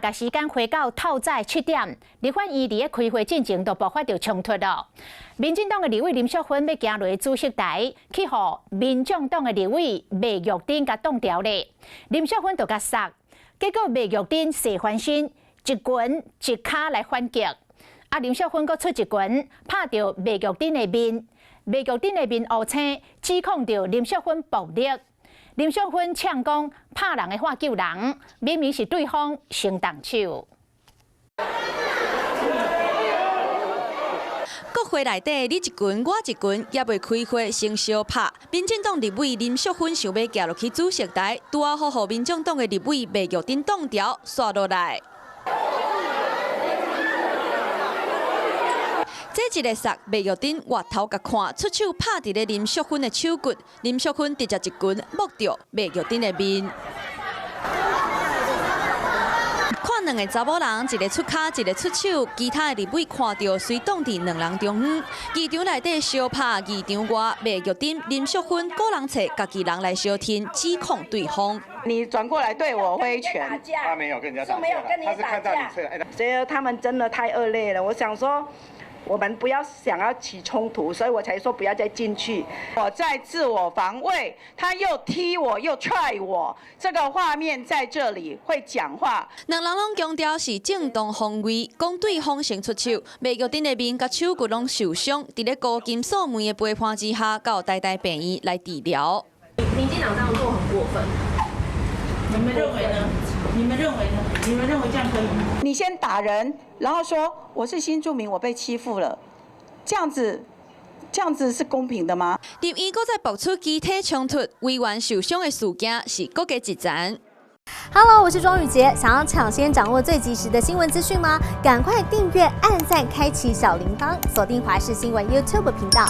共時間回到透早7點，立法院佇咧開會進前就爆發著衝突囉。民進黨的立委林淑芬欲行落主席台，去予民眾黨的立委麥玉珍共擋牢咧。林淑芬就共捒，結果麥玉珍踅翻身，一拳一跤來反擊。啊，林淑芬閣出一拳，拍著麥玉珍的面，麥玉珍的面烏青，指控著林淑芬暴力。林淑芬嗆講拍人的話救人，明明是對方先動手。國會內底你一拳我一拳，猶未開會先相拍。民進黨立委林淑芬想欲行落去主席台，拄仔好予民眾黨的立委麥玉珍擋牢，煞落來。這一个捒，麥玉珍回頭共看，出手拍佇咧林淑芬的手骨，林淑芬直接一拳摸著麥玉珍的面。看兩个查某人，一个出跤，一个出手，其他的立委看著隨擋佇兩人中央。議場內底相拍，議場外麥玉珍、林淑芬各人揣家己人來相挺，指控對方。你轉過來對我揮拳，他沒有跟人家打架，他是看到你出來。覺得他們真的太惡劣了，我想說，我們不要想要起衝突，所以我才說不要再進去。我在自我防衛，他又踢我又踹我，這個畫面在這裡會講話。兩人攏強調是正當防衛，講對方先出手，麥玉珍的面佮手骨攏受傷，佇咧高金素梅的陪伴之下，到台大病院來治療。民進黨這樣做很過分，你們認為呢？你們認為呢？你們認為這樣可以嗎？你先打人，然後說我是新住民，我被欺負了，這樣子，這樣子是公平的嗎？立院閣再爆出肢體衝突，委員受傷的事件是閣加一層。 Hello，我是莊宇傑，想要搶先掌握最及時的新聞資訊嗎？趕快訂閱、按讚、開啟小鈴鐺，鎖定華視新聞 YouTube 頻道。